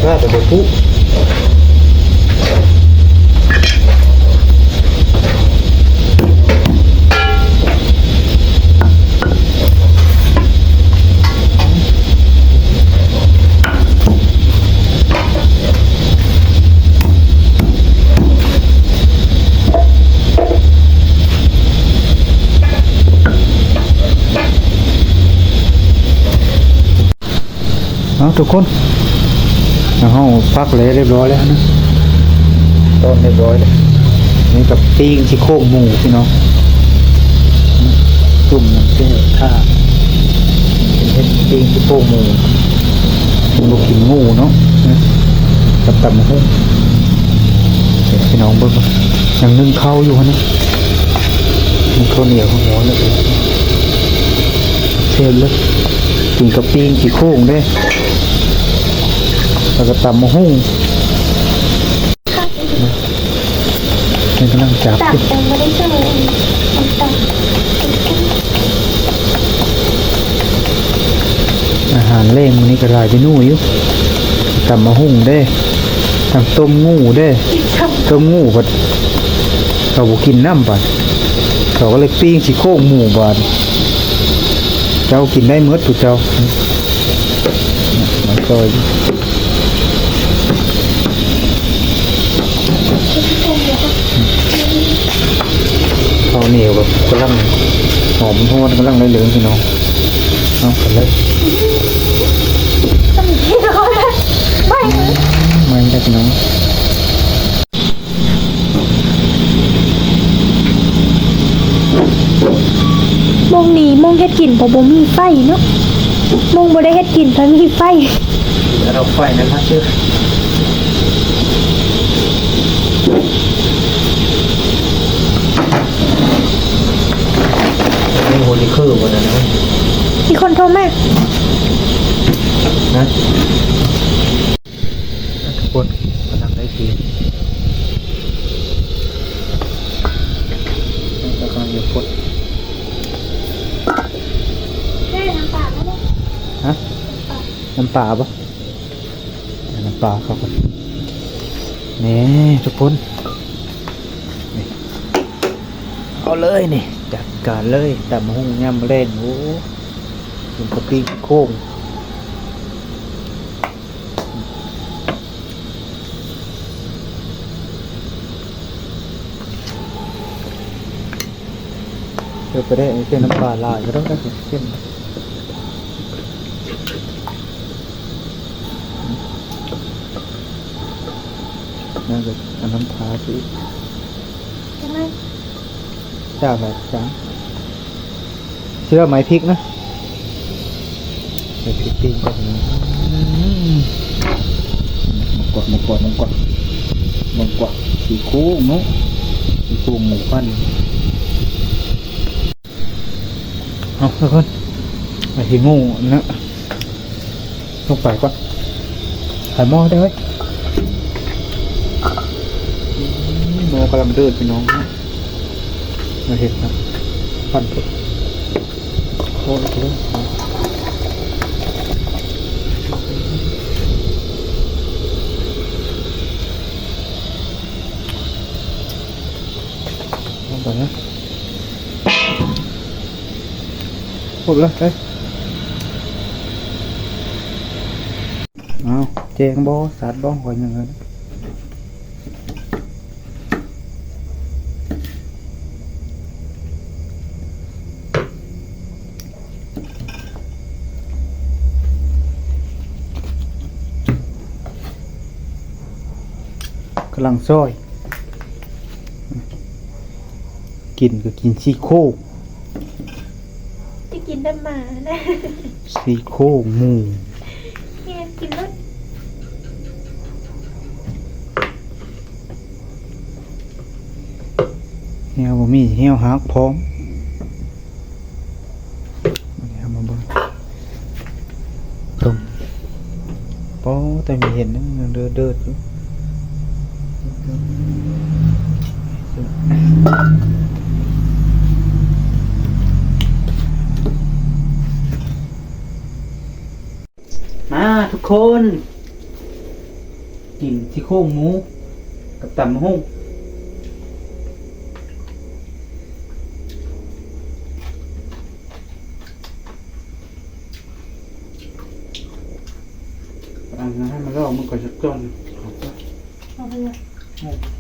ວ່າແຕ່ບໍ່ປຸ. ເອົາ ທຸກຄົນ ເຮົາປັກແລ້ວ ຮຽບຮ້ອຍແລ້ວນະ ຕ້ອນຮຽບຮ້ອຍແລ້ວ. ນີ້ກໍປີ້ງຊີ້ໂຄງໝູ ພີ່ນ້ອງ ຈຸ່ມນ້ຳແຈ່ວ ຖ້າເຮັດປີ້ງຊີ້ໂຄງໝູ ມັນບໍ່ກິນໝູເນາະ ກັບຕຳບັກຫຸ່ງ. ເອີ ພີ່ນ້ອງເບິ່ງ ຍັງໜຶ້ງເຂົ້າຢູ່ຫັ້ນນະ ໜຶ້ງເຂົ້າໜຽວຮ້ອນໆ ເລີຍ ແຊບເລີຍ. ກິນກັບປີ້ງຊີ້ໂຄງເດ້ ແລ້ວກໍຕຳບັກຫຸ່ງ. ເພິ່ນກຳລັງຈັບຢູ່ ອາຫານແລງມື້ນີ້ກໍຫຼາຍເມນູຢູ່ ຕຳບັກຫຸ່ງເດ້ ທັງຕົ້ມງູເດ້ ຕົ້ມງູ ເພິ່ນເຂົາບໍ່ກິນນ້ຳ ບາດເຂົາກໍເລີຍປີ້ງຊີ້ໂຄງໝູ ບາດເຈົ້າກິນໄດ້ໝົດ ຜູ້ເຈົ້າ ມາຊ່ອຍ. ເຂົ້າໜຽວແບບກຳລັງຫອມຮວນ ກຳລັງໄດ້ເຫຼືອງ ພີ່ນ້ອງ. ເອົາກັນເລີຍ ໄໝ້ແລ້ວ ພີ່ນ້ອງ. ມົ້ງນີ້ມົ້ງເຮັດກິນ ເພາະບໍ່ມີໄຟເນາະ ມົ້ງບໍ່ໄດ້ເຮັດກິນ ເພາະມີໄຟ ເອົາໄຟນັ້ນມາຊື້ ມີໂຮລິເຄີບໍ່ນັ້ນນະ. ມີຄົນໂທມາ ຮະ? ທຸກຄົນກຳລັງໄດ້ຕີນ ກຳລັງຈະປົດ ເອີ ນ້ຳປາ ຮະ? ນ້ຳປາບໍ່? ນ້ຳປາເຂົ້າກ່ອນ ນີ້ທຸກຄົນ ນີ້ ເອົາເລີຍນີ້ ຈັດການເລີຍ ຕຳບັກຫຸ່ງຍາມມື້ແລງ. ໂອ້ ກິນກັບປີ້ງໂຄງ. ເອີ ປາແດກນີ້ ໃສ່ນ້ຳປາຫຼາຍກໍໄດ້ ເຄັມ. ນັ້ນກໍເອົານ້ຳປາຊິ ຈາກຫຼາຍຈານ. ຊິເອົາໄມ້ພິກນະ ໄມ້ພິກປີ້ງກ່ອນ. ອືມ ມາກວດ ມາກວດ ມາກວດ ມາກວດ ຊີ້ໂຄງເນາະ ຊີ້ໂຄງໝູປັ່ນ. ເອົາ ທຸກຄົນ ໄປທີ່ໝູນະ ລົງໄປກ່ອນ ໃສ່ໝໍ້ເດີ້ເວີຍ. ໝໍ້ກຳລັງເດືອດ ພີ່ນ້ອງ ມາເຮັດນະ ປັ່ນໂພດ ໂຄດເລີຍ ລົງໄປນະ. ຄົບເລີຍ ເອີ ເອົາ ແຈ້ງບໍ່ ຊັດບໍ່ ຂ້ອຍຍັງ ກຳລັງຊອຍ. ກິນກໍກິນຊີ້ໂຄງ ຈະກິນແຕ່ໝານະ ຊີ້ໂຄງໝູ ແມ່ນ ກິນໂລດ. ແຫ້ວບໍ່ມີ ແຫ້ວຫັກພ້ອມ. ເຮົາມາເບິ່ງຕົ້ມ ໂອ້ ແຕ່ມີເຫັນຍັງເດີດໆຢູ່. ມາທຸກຄົນ ກິນຊີ້ໂຄງໝູກັບຕຳບັກຫຸ່ງ. ອັນນັ້ນໃຫ້ມັນລອກມັນກ່ອນຈັກກ່ອນ. ເອົາໄປເລີຍ.